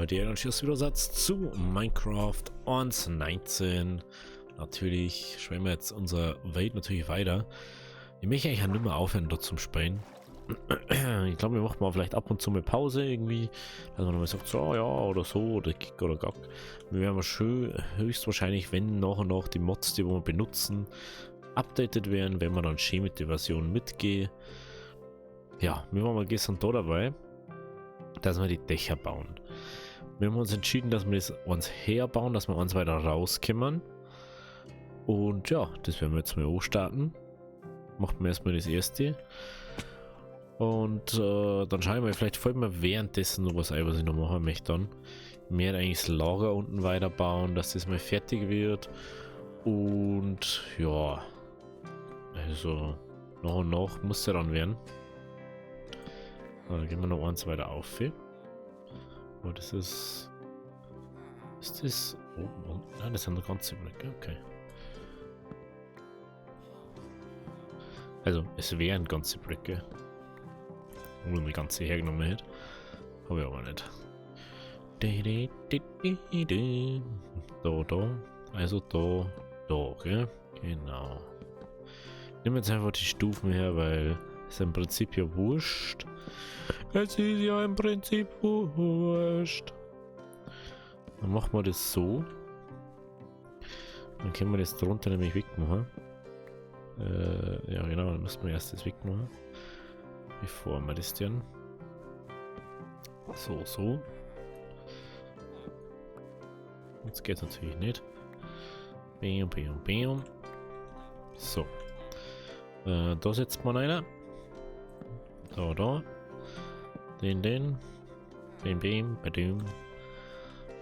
Bei dir und Wiedersatz zu Minecraft 1.19. Natürlich schwimmen wir jetzt unsere Welt natürlich weiter. Ich möchte eigentlich auch nicht mehr aufhören, dort zum Spielen. Ich glaube, wir machen mal vielleicht ab und zu eine Pause irgendwie, dass man mal sagt, so ja oder so oder Kick oder Gack. Wir werden mal schön höchstwahrscheinlich, wenn nach und nach die Mods, die wir benutzen, updated werden, wenn wir dann schön mit der Version mitgehen. Ja, wir waren mal gestern da dabei, dass wir die Dächer bauen. Wir haben uns entschieden, dass wir das uns herbauen, dass wir uns weiter rauskommen. Und ja, das werden wir jetzt mal starten. Machen wir erstmal das erste. Und dann schauen wir mal, vielleicht fällt mir währenddessen noch was ein, was ich noch machen möchte dann. Ich werde eigentlich das Lager unten weiterbauen, dass das mal fertig wird. Und ja, also nach und nach muss ja dann werden. So, dann gehen wir noch eins weiter auf. Oh, das ist... Ist das oben unten? Nein, das sind noch ganze Blöcke, okay. Also, es wären ganze Blöcke. Wo man die ganze hergenommen hätte. Habe ich aber nicht. Da, da. Also da, da, gell? Genau. Ich nehme jetzt einfach die Stufen her, weil es im Prinzip ja wurscht. Es ist ja im Prinzip wurscht. Dann machen wir das so. Dann können wir das drunter nämlich wegmachen. Ja genau, dann müssen wir erst das wegmachen. Bevor wir das tun. So, so. Jetzt geht's natürlich nicht. Bam, bam, bam. So. Da setzt man einer. Da, da. Den, den. Den, bam, badum.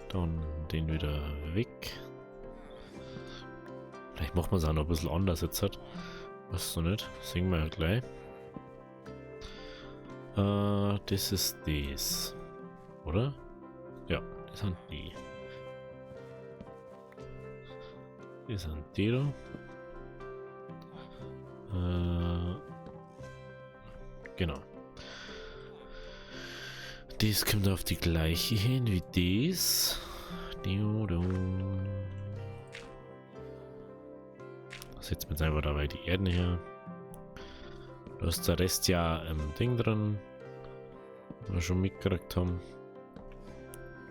Dann den wieder weg. Vielleicht macht man es auch noch ein bisschen anders jetzt. Weißt du nicht? Sehen wir ja gleich. Das ist das. Oder? Ja, das sind die. Das sind die da. Genau. Das kommt auf die gleiche hin wie das. Setzen wir jetzt einfach dabei die Erden her. Da ist der Rest ja im Ding drin, was wir schon mitgekriegt haben.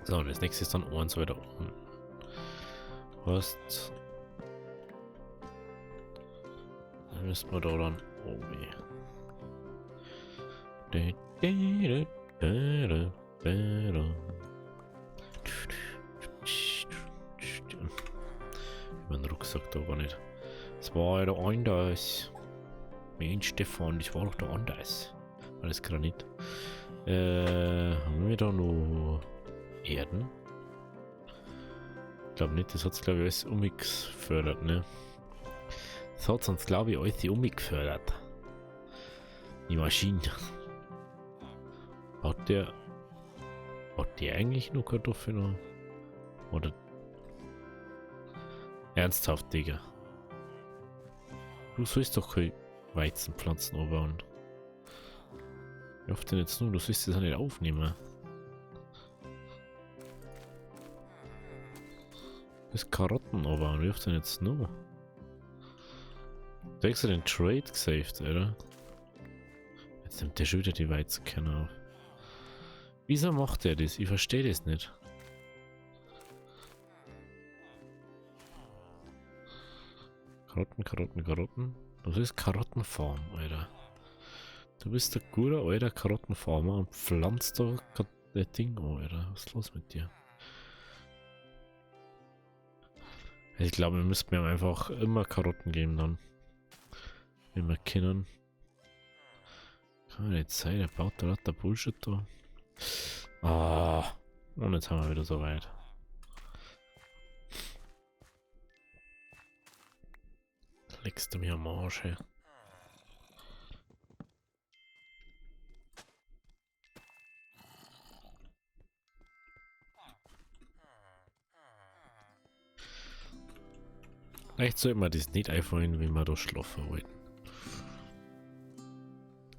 So, und das nächste ist dann eins weiter unten. Was? Dann müssen wir da dann oben. Mein Rucksack da gar nicht. Das war ja da anders. Mensch, Stefan, das war doch da anders. Alles Granit. Haben wir da noch Erden? Ich glaube nicht, das hat's, glaube ich, alles umgefördert, ne? Das hat sonst, glaube ich, alles umgefördert. Die Maschine. Hat der eigentlich nur Kartoffeln? Oder? Ernsthaft, Digga. Du sollst doch keine Weizenpflanzen anbauen. Wie oft denn jetzt nur? Du sollst das ja nicht aufnehmen. Das Karotten anbauen. Wie oft denn jetzt nur? Du hast den Trade gesaved, oder? Jetzt nimmt der schon wieder die Weizenkerne auf. Wieso macht der das? Ich verstehe das nicht. Karotten, Karotten, Karotten. Das ist Karottenfarm, Alter. Du bist der gute alter Karottenfarmer und pflanzt da das Ding an, Alter. Was ist los mit dir? Ich glaube, wir müssten mir einfach immer Karotten geben dann. Wenn wir können. Kann ja nicht sein, der baut da lauter Bullshit da. Ah, und jetzt haben wir wieder so weit. Leckst du mir am Arsch, ey. Vielleicht sollte man das nicht einfallen, wenn wir da schlafen wollten.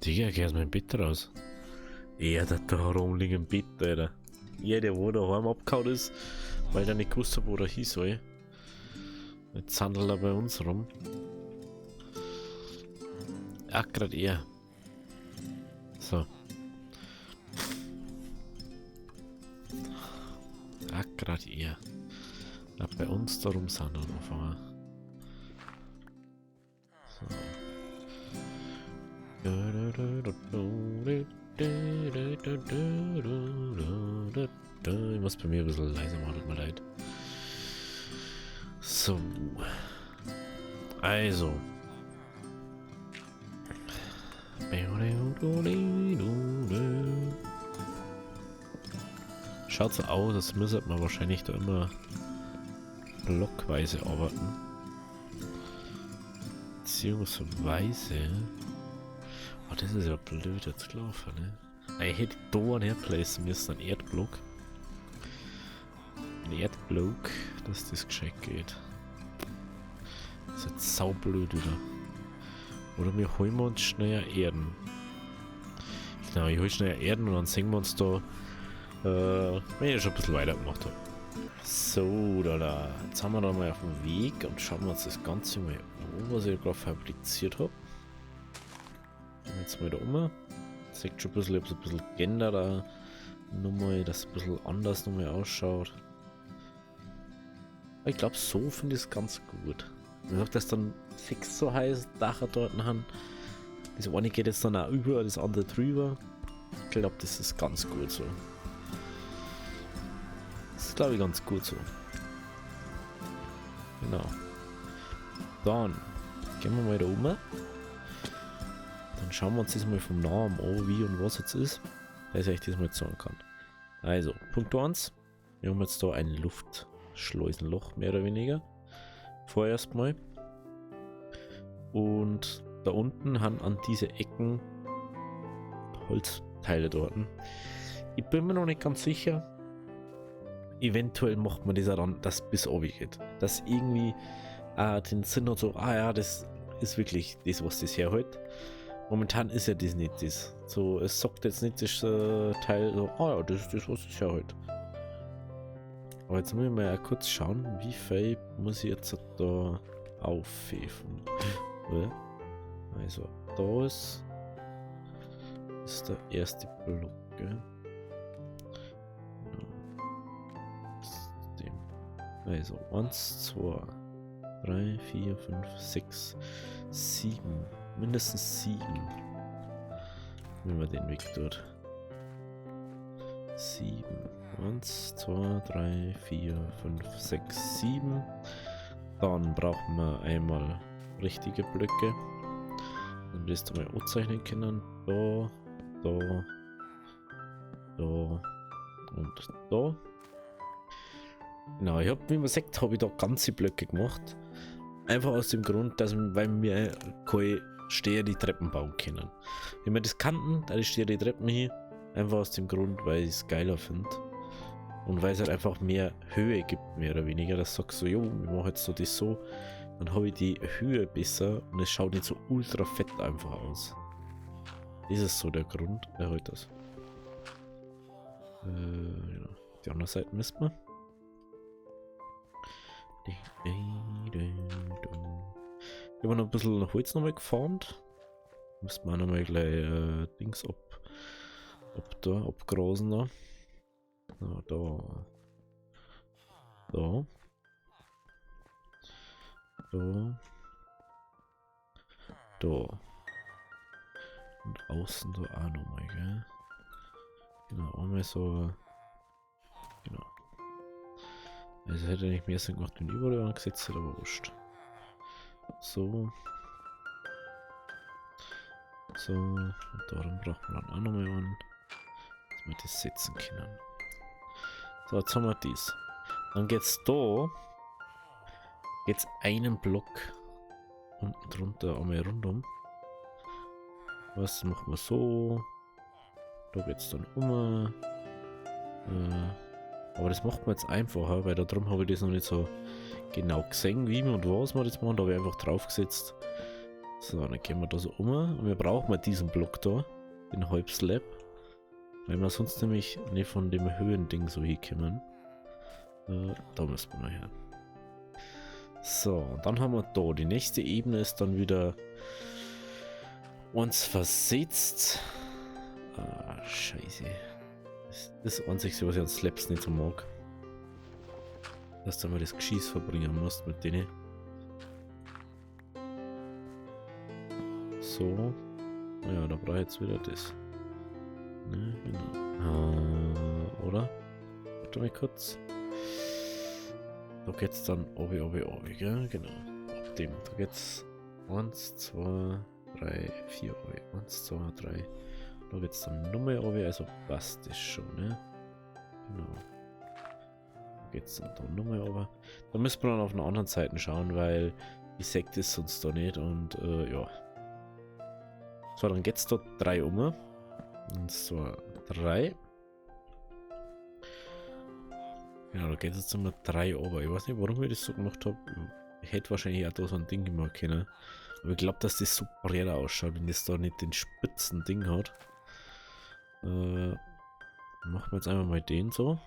Digga, geh aus meinem Bett raus. Er hat da rumliegen im Bett, Alter. Er, der wo daheim abgehauen ist, weil der nicht gewusst hat, wo der hin soll. Jetzt sandelt er bei uns rum. Ja, gerade er. So. Ja, gerade er. Ja, bei uns da rumsandeln anfangen. So. Ich muss bei mir ein bisschen leiser machen, tut mir leid. So. Also. Schaut so aus, als müsste man wahrscheinlich da immer blockweise arbeiten. Beziehungsweise... Oh, das ist ja blöd jetzt gelaufen, ne? Ich hätte da einen herplacen müssen, einen Erdblock. Ein Erdblock, dass das gescheit geht. Das ist jetzt saublöd wieder. Oder wir holen uns schnell Erden. Genau, ich hol schnell Erden und dann sehen wir uns da, wenn ich schon ein bisschen weiter gemacht habe. So, da, da. Jetzt haben wir da mal auf dem Weg und schauen wir uns das Ganze mal an, was ich gerade fabriziert hab. Jetzt mal da um. Sieht schon ein bisschen, ich hab's ein bisschen geändert, auch nochmal, dass es ein bisschen anders nochmal ausschaut. Aber ich glaub, so finde ich's ganz gut. Ich sag, dass dann 6 so heiß Dacher dort haben. Das eine geht jetzt dann auch über, das andere drüber. Ich glaub, das ist ganz gut so. Das ist, glaub ich, ganz gut so. Genau. Dann gehen wir mal da oben. Dann schauen wir uns das mal vom Namen an, wie und was jetzt ist, dass ich euch das mal zeigen kann. Also, Punkt 1. Wir haben jetzt da ein Luftschleusenloch, mehr oder weniger. Vorerst mal. Und da unten haben an diese Ecken Holzteile dort. Ich bin mir noch nicht ganz sicher. Eventuell macht man das auch dann, dass es bis oben geht. Dass irgendwie den Sinn hat so, ah ja, das ist wirklich das, was das herhält. Momentan ist ja das nicht das. So, es sagt jetzt nicht das Teil so, ah ja, das ist das, was das herhält. Aber jetzt muss ich mal kurz schauen, wie viel muss ich jetzt da aufheben. Oder? Also, da ist der erste Block, gell? Genau. Also, 1, 2, 3, 4, 5, 6, 7. Mindestens 7. Wenn man den Weg tut. 7. 1, 2, 3, 4, 5, 6, 7. Dann brauchen wir einmal richtige Blöcke. Dann wirst du mal anzeichnen können. Da, da, da und da. Genau, ich hab, wie man sieht, hab ich da ganze Blöcke gemacht. Einfach aus dem Grund, dass weil wir keine stehende Treppen bauen können. Wenn wir das kannten, da stehe die Treppen hier. Einfach aus dem Grund, weil ich es geiler find. Und weil es halt einfach mehr Höhe gibt, mehr oder weniger. Das sagst du, jo, wir machen jetzt so das so. Dann habe ich die Höhe besser und es schaut nicht so ultra fett einfach aus. Das ist so der Grund. Er holt das. Ja. Die andere Seite misst man. Ich habe noch ein bisschen Holz nochmal gefarmt. Müsste man auch nochmal gleich Dings abgrasen da. So, da. Da. Da. Da. Und außen da auch nochmal, gell? Genau, einmal so. Genau. Also hätte ich mehr Sinn gemacht, wenn ich überall angesetzt hätte, aber wurscht. So. So, und darum braucht man dann auch nochmal einen, dass wir das setzen können. So, jetzt haben wir dies. Dann geht's da, geht's einen Block unten drunter einmal rundum. Was machen wir so? Da geht's dann um. Aber das macht man jetzt einfacher, weil da drum habe ich das noch nicht so genau gesehen, wie und was wir das machen. Da habe ich einfach drauf gesetzt. So, dann gehen wir da so um. Und wir brauchen mal diesen Block da, den Halbslab. Weil wir sonst nämlich nicht von dem Höhending so hinkommen. Da müssen wir mal her. So, und dann haben wir da. Die nächste Ebene ist dann wieder uns versetzt. Ah, scheiße. Das ist das Einzige, was ich an Slabs nicht so mag. Dass du mal das Geschieß verbringen musst mit denen. So. Ja, da brauche ich jetzt wieder das. Ne, genau. Oder? Warte mal kurz. Da geht's dann obi, obi, obi, gell? Genau. Ab dem. Da geht's 1, 2, 3, 4, obi. 1, 2, 3. Da geht's dann nochmal obi, also passt das schon, ne? Genau. Da geht's dann da nochmal obi. Da müssen wir dann auf einer anderen Seite schauen, weil ich seh das sonst da nicht und ja. So, dann geht's da 3 um. 1, 2, 3. Genau, da geht's jetzt immer 3 ober. Ich weiß nicht, warum ich das so gemacht hab. Ich hätte wahrscheinlich auch da so ein Ding gemacht können. Aber ich glaub, dass das so breiter ausschaut, wenn das da nicht den spitzen Ding hat. Machen wir jetzt einfach mal den so.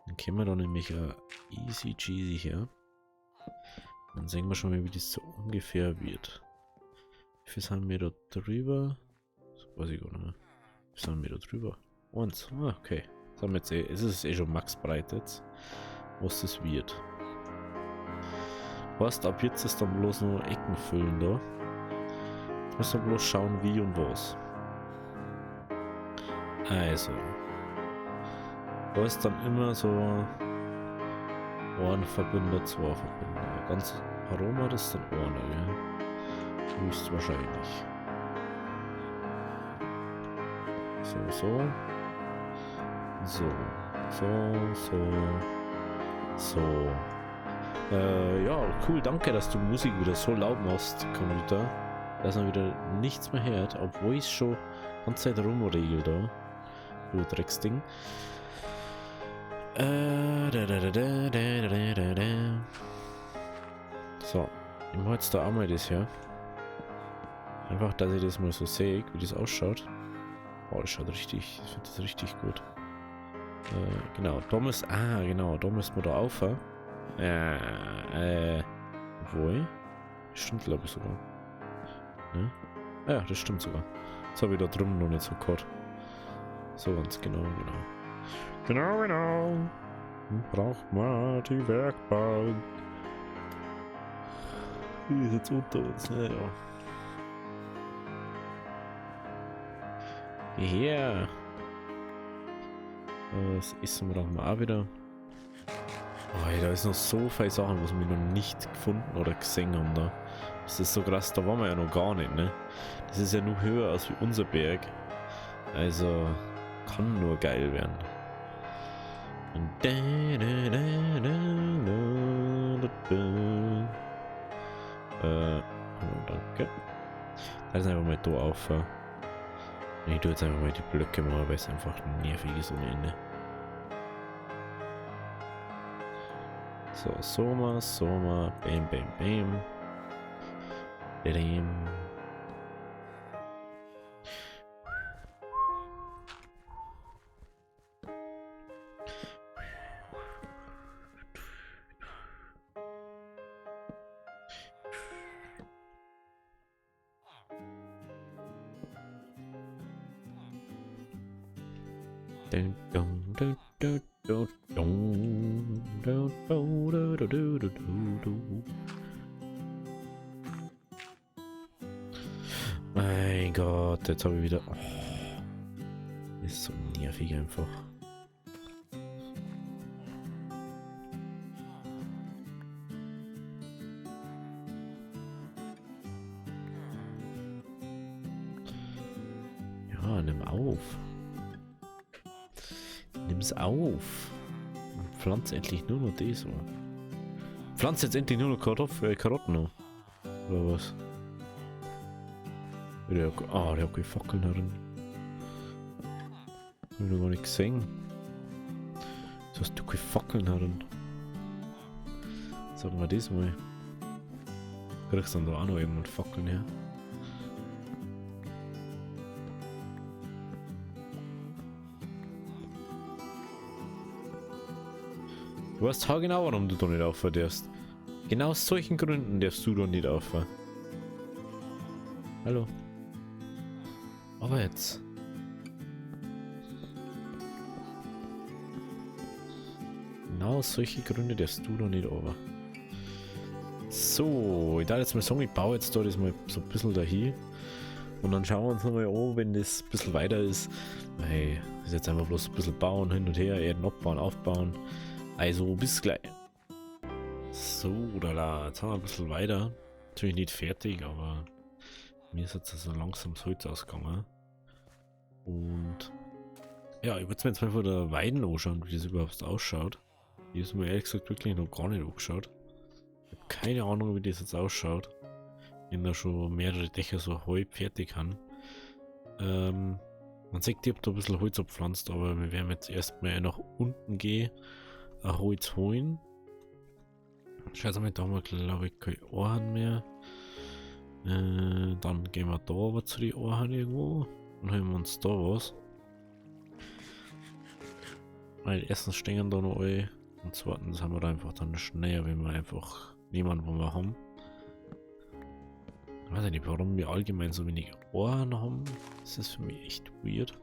Dann können wir da nämlich easy cheesy her. Dann sehen wir schon mal, wie das so ungefähr wird. Wie viel sind wir da drüber? Das weiß ich gar nicht mehr. Wie viel sind wir da drüber? 1. Ah, okay. Das haben wir jetzt eh, es ist eh schon max breit jetzt, was das wird. Heißt, ab jetzt ist dann bloß nur Ecken füllen da. Jetzt müssen wir bloß schauen, wie und was. Also. Da ist dann immer so ein Verbinder, zwei Verbinder. Ganz Aroma, das ist dann einer, gell? Höchstwahrscheinlich. So, so. So, so, so, so. Ja, cool, danke, dass du Musik wieder so laut machst, Computer. Dass man wieder nichts mehr hört, obwohl ich schon die ganze Zeit rumregel da. Du Drecksding. Da, da, da, da, da, da, da, da. So, ich mach jetzt da auch mal das her. Einfach, dass ich das mal so sehe, wie das ausschaut. Oh, das schaut richtig, ich find das richtig gut. Genau, da muss, ah, genau, da müssen wir da auf. Obwohl, das stimmt, glaub ich sogar. Ne? Ja, das stimmt sogar. Das hab ich da drüben noch nicht so gehört. So ganz genau, genau. Genau, genau. Braucht man die Werkbank. Die ist jetzt unter uns, ne? Ja. Geh her. Das essen brauchen wir auch wieder. Oh, da ist noch so viele Sachen, was wir noch nicht gefunden oder gesehen haben da. Das ist so krass, da waren wir ja noch gar nicht, ne? Das ist ja nur höher als wie unser Berg. Also, kann nur geil werden. Oh, danke. Da ist einfach mal da auf. Ich tue jetzt einfach mal die Blöcke mal, weil es einfach nervig ist ohne Ende. So, Soma, Soma, bam, bam, bam. Bam. Mein Gott, jetzt habe ich wieder... Oh, ist so nervig einfach. Ja, nimm auf. Nimm's auf. Und pflanz endlich nur noch das. Pflanz jetzt endlich nur noch Karotten noch. Oder was? Der hat, ah, der hat keine Fackeln drin. Das hab ich noch gar nicht gesehen. Wieso hast du keine Fackeln drin? Sagen wir das mal. Kriegst du dann da auch noch irgendwann Fackeln her? Du weißt genau, warum du da nicht aufhören darfst. Genau aus solchen Gründen darfst du da nicht aufhören. Hallo. Aber jetzt. Genau aus solchen Gründen darfst du da nicht runter. So, ich darf jetzt mal sagen, ich baue jetzt da das mal so ein bisschen dahin. Und dann schauen wir uns nochmal an, wenn das ein bisschen weiter ist. Weil das ist jetzt einfach bloß ein bisschen bauen, hin und her, Erden abbauen, aufbauen. Also bis gleich. So, da, jetzt haben wir ein bisschen weiter. Natürlich nicht fertig, aber mir ist jetzt so langsam das Holz ausgegangen. Und ja, ich würde mir jetzt mal von der Weiden anschauen, wie das überhaupt ausschaut. Die ist mir ehrlich gesagt wirklich noch gar nicht angeschaut. Ich hab keine Ahnung, wie das jetzt ausschaut. Wenn da schon mehrere Dächer so halb fertig haben. Man sieht, ich hab da ein bisschen Holz abpflanzt, aber wir werden jetzt erstmal nach unten gehen, ein Holz holen. Scheiße, da haben wir glaube ich keine Ohren mehr. Dann gehen wir da aber zu den Ohren irgendwo und holen wir uns da was. Weil erstens stehen da noch alle und zweitens haben wir da einfach dann schneller, wenn wir einfach niemanden, wo wir haben. Ich weiß nicht, warum wir allgemein so wenig Ohren haben. Das ist für mich echt weird.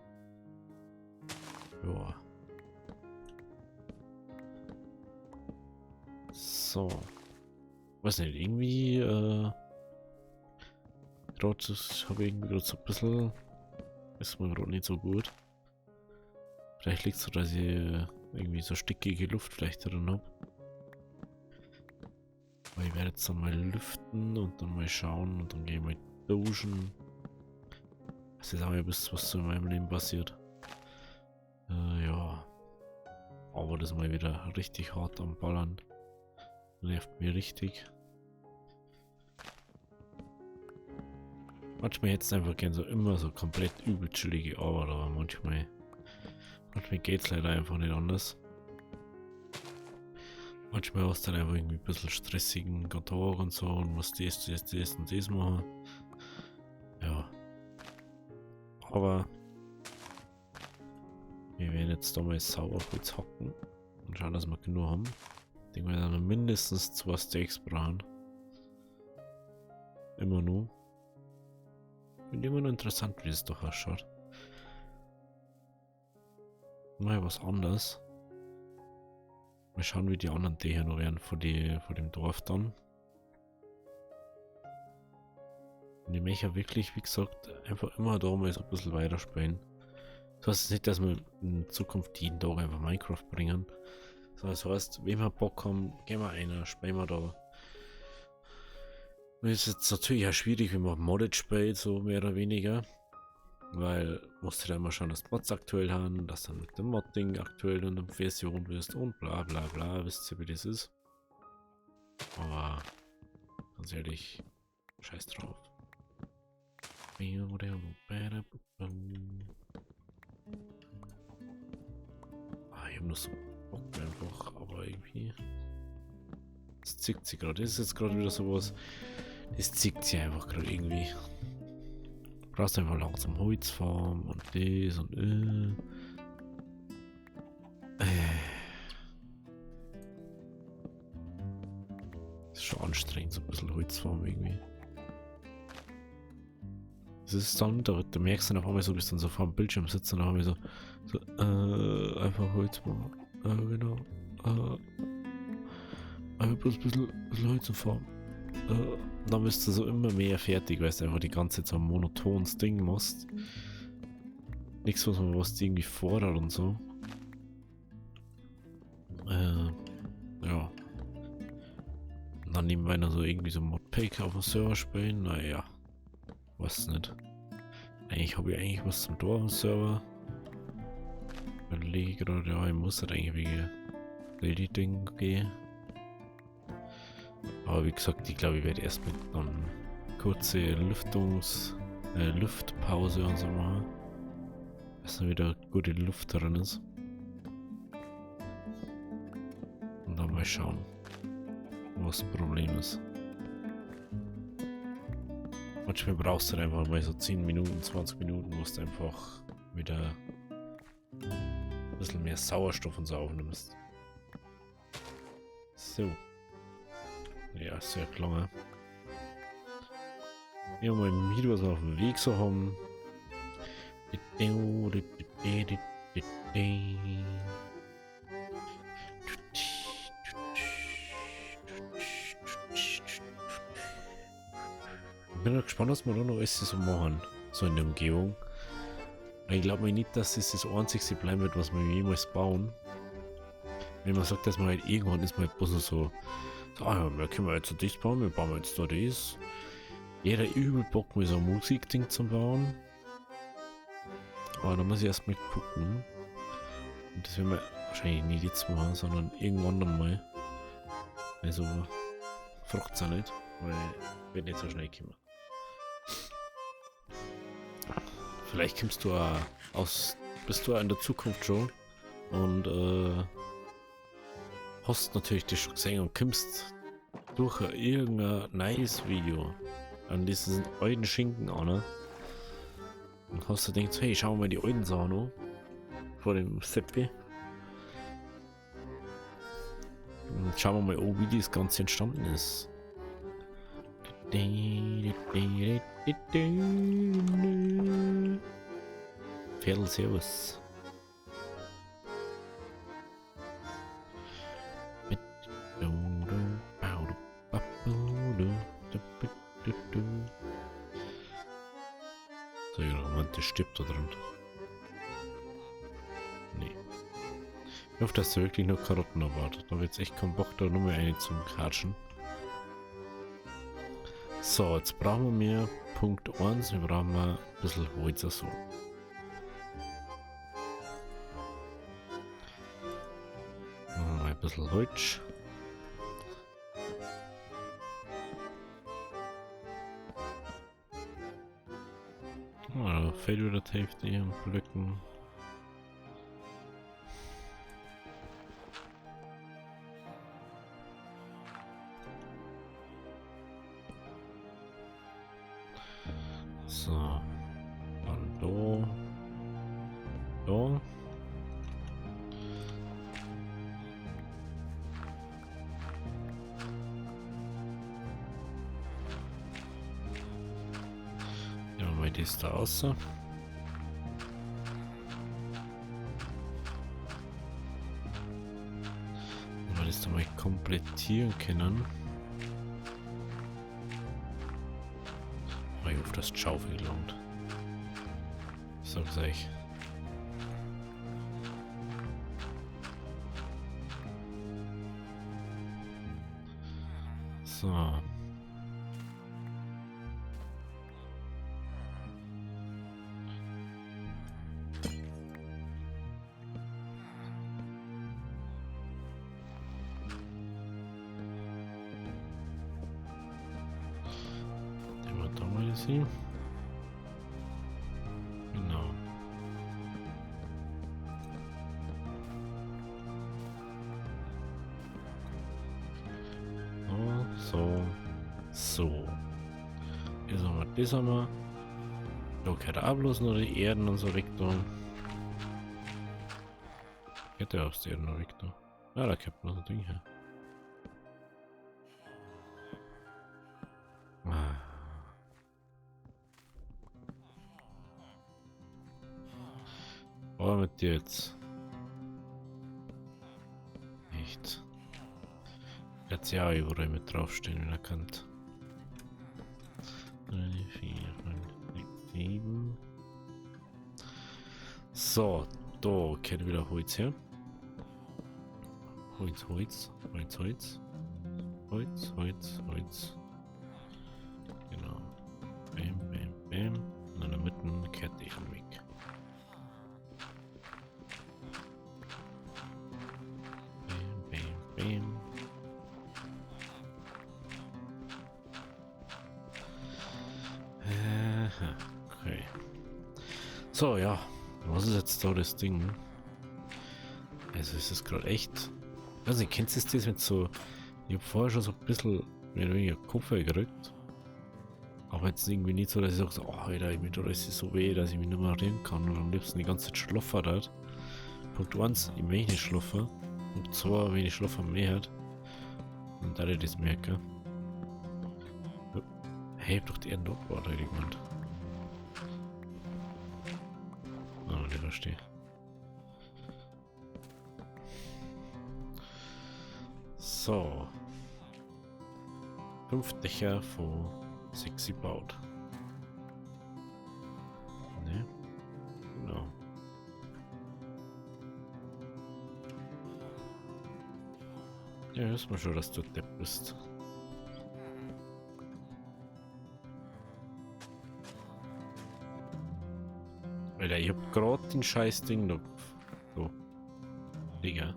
Ja. So. Weiß nicht, irgendwie, gerade habe ich irgendwie gerade so ein bisschen, ist mir gerade nicht so gut. Vielleicht liegt es so, dass ich irgendwie so stickige Luft vielleicht drin hab. Aber ich werde jetzt dann mal lüften und dann mal schauen und dann gehe ich mal duschen. Das ist auch ein bisschen, was so in meinem Leben passiert. Ja. Aber das mal wieder richtig hart am Ballern. Nervt mir richtig. Manchmal hätte es einfach gern so immer so komplett übel chillige Arbeit, aber manchmal geht's leider einfach nicht anders. Manchmal hast du dann einfach irgendwie ein bisschen stressigen Tag und so und musst das, das, das und das machen. Ja. Aber wir werden jetzt da mal sauber Holz hacken und schauen, dass wir genug haben. Ich denke, wir werden noch mindestens 2 Stacks brauchen. Immer nur. Finde immer noch interessant, wie es doch ausschaut. Mal was anderes. Mal schauen, wie die anderen Dächer noch werden vor dem Dorf dann. Und ich möchte wirklich, wie gesagt, einfach immer da mal so ein bisschen weiterspielen. Das heißt nicht, dass wir in Zukunft jeden Tag einfach Minecraft bringen. Sondern das heißt, wenn wir Bock haben, gehen wir einer, spielen wir da. Das ist jetzt natürlich auch schwierig, wenn man Modded spielt, so mehr oder weniger. Weil musst du da immer schauen, dass die Mods aktuell haben, dass dann mit dem Modding aktuell in der Version bist und bla bla bla, wisst ihr, wie das ist. Aber ganz ehrlich, scheiß drauf. Ah, ich hab nur so Bock einfach, aber irgendwie. Das zieht sich gerade. Das ist jetzt gerade wieder sowas. Das zieht sich einfach gerade irgendwie. Du brauchst einfach langsam Holzfarm und das und Das ist schon anstrengend, so ein bisschen Holzfarm irgendwie. Das ist dann, da merkst du dann auf einmal so, bist dann so vor dem Bildschirm sitzen und auf einmal so einfach Holzfarm. Genau. Einfach bloß ein bisschen Holz und Farm. Dann bist du so immer mehr fertig, weil du einfach die ganze Zeit so ein monotones Ding machst. Nichts, was man was irgendwie fordert und so. Ja. Und dann nebenbei noch so irgendwie so Modpack auf dem Server spielen. Naja. Weiß nicht. Eigentlich habe ich eigentlich was zum Tor auf dem Server. Überlege gerade, ja, ich muss halt eigentlich wegen Lady-Ding gehen. Aber wie gesagt, ich glaube, ich werde erst mit einer kurzen Luftpause und so machen. Dass dann wieder gute Luft drin ist. Und dann mal schauen, was das Problem ist. Manchmal brauchst du einfach mal so 10 Minuten, 20 Minuten, wo du einfach wieder ein bisschen mehr Sauerstoff und so aufnimmst. So. Ja, sehr klar. Ja, mal mit, was wir auf dem Weg so haben. Ich bin gespannt, was wir da noch alles so machen, so in der Umgebung. Ich glaube mir nicht, dass es das einzigste bleiben wird, was wir jemals bauen. Wenn man sagt, dass man halt irgendwann ist man halt bloß so, so, ah ja, wir können wir jetzt das bauen, wir bauen jetzt da das. Jeder übel Bock, mir so ein Musikding zu bauen. Aber da muss ich erstmal gucken. Und das werden wir wahrscheinlich nicht jetzt machen, sondern irgendwann dann mal. Also, fragt's auch nicht, weil wird nicht so schnell kommen. Vielleicht kommst du auch aus, bist du auch in der Zukunft schon und hast natürlich das schon gesehen und kommst durch irgendein neues Video an diesen alten Schinken an, ne? Und hast du gedacht, hey, schauen wir mal die alten Sachen an. Vor dem Seppi. Und schauen wir mal an, wie das Ganze entstanden ist. Pferdl, servus. So, ja, Moment, der stirbt da drin. Nee. Ich hoffe, dass da wirklich nur Karotten erwartet. Da wird's echt keinen Bock, da nur mehr eine zum Katschen. So, jetzt brauchen wir mehr Punkt 1. Wir brauchen mal ein bisschen Holz so. Machen wir mal ein bisschen Holz. Oh, da fällt wieder die Hälfte hier am Blöcken. So. Dann da. Da. Ja, mal das da außer. Wenn wir das da mal komplettieren können. Oh, ich hoffe, dass die Schaufel gelangt. Ich sag's euch. So. Sie. Genau. So, so, so. Das haben wir, das haben wir. Da gehört auch bloß noch die Erden und so weg da. Geht der aus der Erden noch weg da? Ah, da kommt noch ein Ding her. Aber mit dir jetzt. Nicht. Jetzt ja überall mit draufstehen, wenn er kann. 3, 4, 5, 6, 7. So, da kehrt wieder Holz her. Holz, Holz, Holz, Holz. Holz, Holz, Holz. Genau. Bam, bam, bam. Und in der Mitte kehrt die Arme weg. Bam, bam. Aha, okay. So, ja. Was ist jetzt da das Ding? Also ist das gerade echt... Ich weiß nicht, kennst du das mit so... Ich hab vorher schon so ein bisschen mehr oder weniger Kopf gerückt. Aber jetzt irgendwie nicht so, dass ich sag so, oh, Alter, mir tut das so weh, dass ich mich nicht mehr rühren kann und am liebsten die ganze Zeit schlafen hat. Punkt 1, ich möchte nicht schlafen. Punkt 2, wenn ich schlafen mehr hat, Und da ich das merke. Hey, ich hab doch die Erde abgebaut, hätte ich gemeint. Oh, ich verstehe. So. 5 Dächer von 6 gebaut. Ne? Genau. Ja, wissen wir schon, dass du Depp bist. Alter, ich hab grad den scheiß Ding da. So. Digga.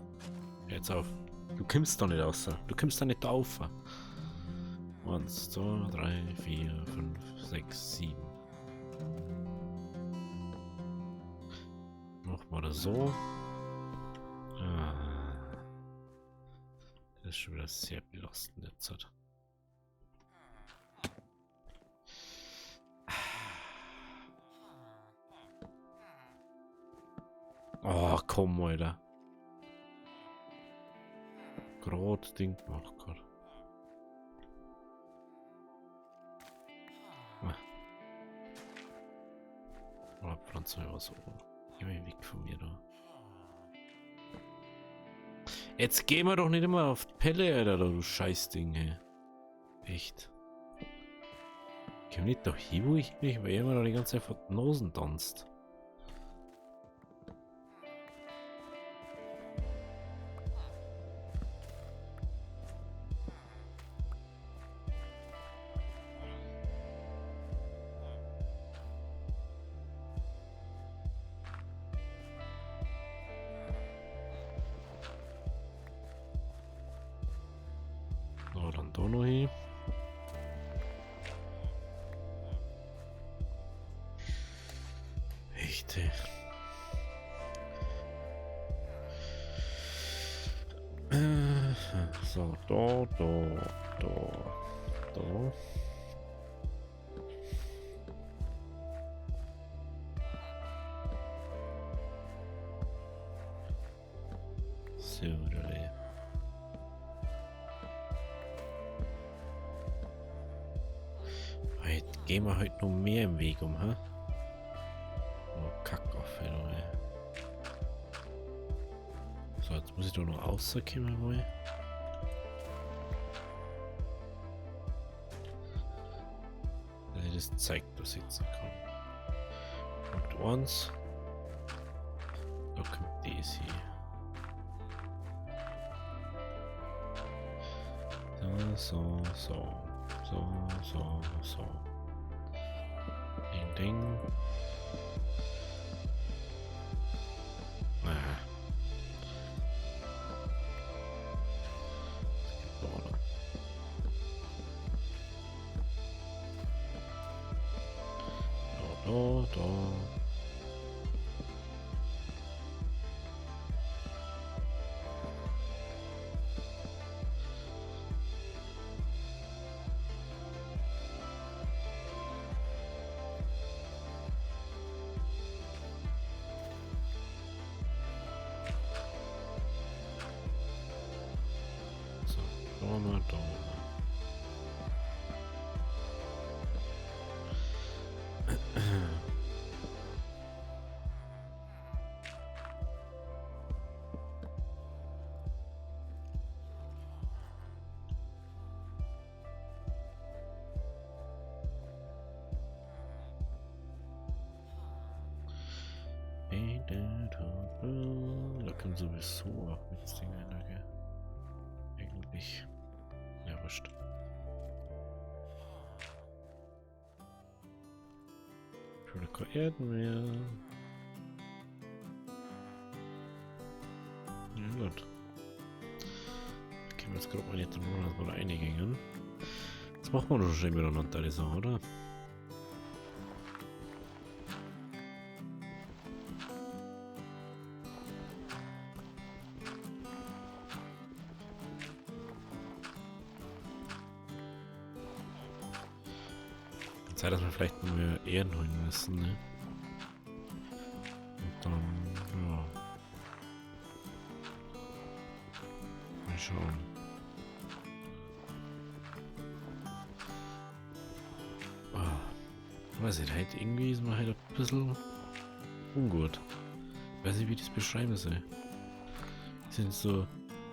Hör jetzt auf. Du kommst da nicht raus. Du kommst da nicht da auf. 1, 2, 3, 4, 5, 6, 7. Machen wir das so. Ah. Das ist schon wieder sehr belastend jetzt. Oh, komm, Alter. Grad Ding gemacht gerade. Ah. Oh, Pflanze mal was oben. Geh mal weg von mir da. Jetzt gehen wir doch nicht immer auf die Pelle, Alter, du Scheißding, ey. Echt. Ich komm nicht da hin, wo ich mich, weil er immer noch die ganze Zeit vor den Nosen tanzt. So, dann da noch hin. Echt, ey. So, da, da, da, da. So, da. Heute gehen wir heute noch mehr im Weg um, hä? Oh, Kack auf, ey. So, jetzt muss ich doch noch rauskommen mal. Dass ich das zeigt, was ich jetzt kann. Punkt 1. Da kommt das hier. So, so, so. So, so, so. Ding, ding. Ah. Da, da, da. So, da mal, da mal. Da kommt sowieso auch mit Ding ein, gell? Eigentlich. Ja, wurscht. Schon keine Erden mehr. Ja, gut. Okay, jetzt gerade mal nicht dass wir da reingehen. Das machen wir doch schon miteinander, die Sache, oder? Zeit, dass wir vielleicht noch mehr Erden holen müssen, ne? Und dann, ja. Mal schauen. Weiß nicht, halt irgendwie ist mir halt ein bisschen ungut. Ich weiß nicht, wie ich das beschreiben soll. Sind so,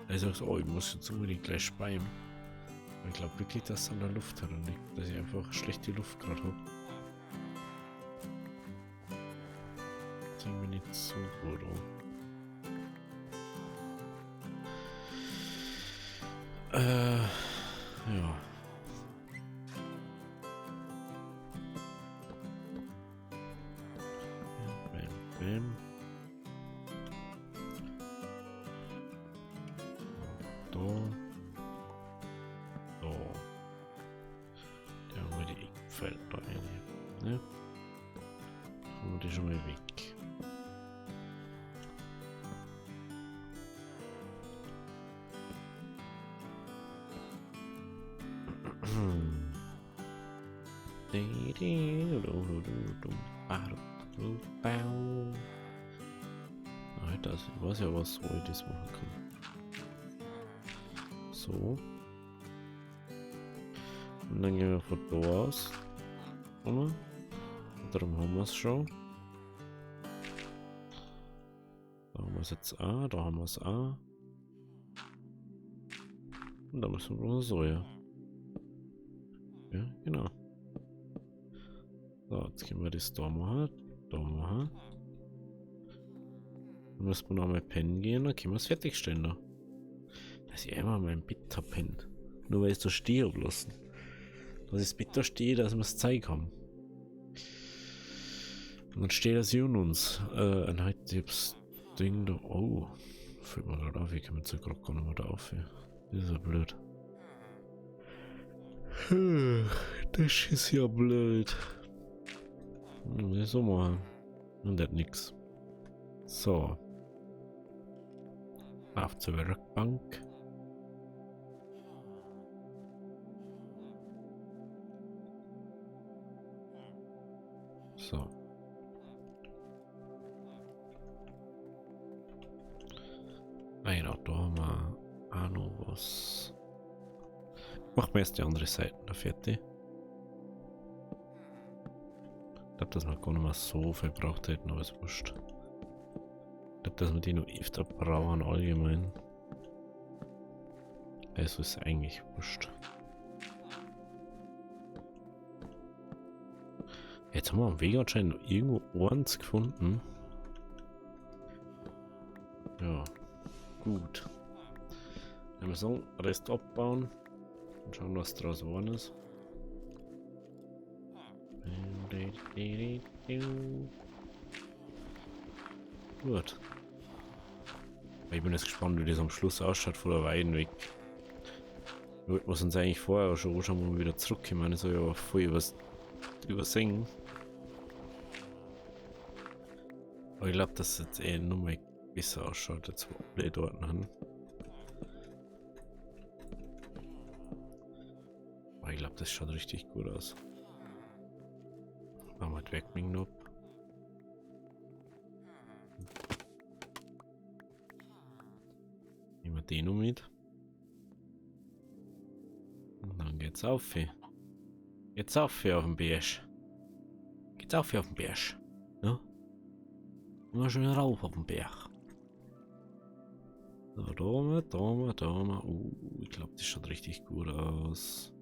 ich sag so, oh, ich muss jetzt unbedingt gleich speien. Aber ich glaub wirklich, dass es an der Luft hat und nicht, dass ich einfach schlechte Luft grad hab. Das ist irgendwie nicht so gut an. Ja. Bam, bam. Da. Da. Da haben wir die Eckpfeile da rein. Ne? Haben wir die schon mal weg. Alter, also ich weiß ja, was so ich das machen kann. So. Und dann gehen wir von da aus. Oder? Und darum haben wir's schon. Da haben wir's jetzt auch, da haben wir's auch. Und da müssen wir so, ja. Ja, genau. So, jetzt können wir das da machen. Da machen. Dann müssen wir noch einmal pennen gehen, dann können wir es fertigstellen da. Dass ich einmal mein Bett da pennt. Nur weil ich da stehe hab lassen. Dass ich das Bett da stehe, dass wir das Zeug haben. Und dann steht das hier unter uns. Nein, ich hab's Ding da. Oh, fällt mir gerade auf, ich komme jetzt gerade gar nicht mehr da auf. Ja. Das ist ja blöd. Das ist ja blöd. Muss ich so machen. Und das nix. So. Auf zur Werkbank. So. Ah, genau, da haben wir auch noch was. Machen wir erst die andere Seite da fertig. Ich glaub, dass wir gar nicht mehr so viel braucht hätten, aber ist wurscht. Ich glaub, dass wir die noch öfter brauchen allgemein. Also ist eigentlich wurscht. Jetzt haben wir am Weg anscheinend noch irgendwo eins gefunden. Ja, gut. Wenn wir sagen, Rest abbauen und schauen, was draus geworden ist. Gut. Ich bin jetzt gespannt, wie das am Schluss ausschaut von der Weiden weg. Wir wollten uns eigentlich vorher schon anschauen, wo wir wieder zurückkommen. Das habe ich aber voll übersehen. Aber ich glaub, dass es jetzt eh noch mal besser ausschaut, jetzt wo alle dort haben. Aber ich glaub, das schaut richtig gut aus. Machen wir die Werkbank noch. Nehmen wir den noch mit. Und dann geht's auf. Geht's auf auf den Berg. Geht's auf auf den Berg. Ne? Immer schön rauf auf den Berg. So, da haben wir, da haben wir, da haben wir. Ich glaub, das schaut richtig gut aus.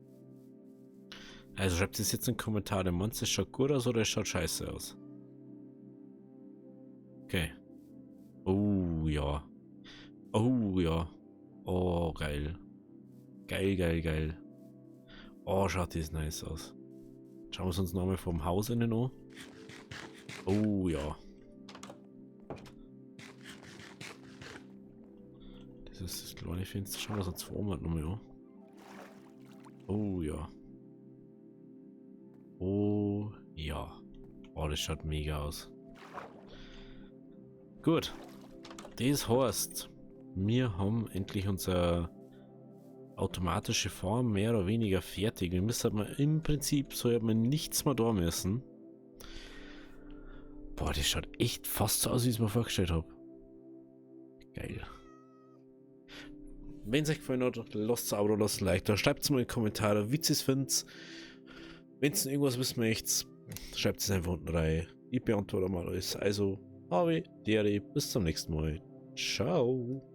Also schreibt es jetzt in die Kommentare. Meinst du, es schaut gut aus oder es schaut scheiße aus? Okay. Oh ja. Oh ja. Oh, geil. Geil, geil, geil. Oh, schaut das nice aus. Schauen wir es uns nochmal vom Haus innen an. Oh ja. Das ist das kleine Fenster. Schauen wir es uns vor nochmal an. Oh ja. Oh ja. Oh, das schaut mega aus. Gut. Das heißt, wir haben endlich unsere automatische Farm mehr oder weniger fertig. Wir müssen halt mal im Prinzip, so hat man nichts mehr da müssen. Boah, das schaut echt fast so aus, wie ich es mir vorgestellt hab. Geil. Wenn es euch gefallen hat, lasst ein Abo, lasst ein Like da, schreibt es mal in die Kommentare, wie ihr es findet. Wenn ihr irgendwas wissen möchtet, Schreibt es einfach unten rein. Ich beantworte mal alles. Also, habe die Ehre, bis zum nächsten Mal. Ciao.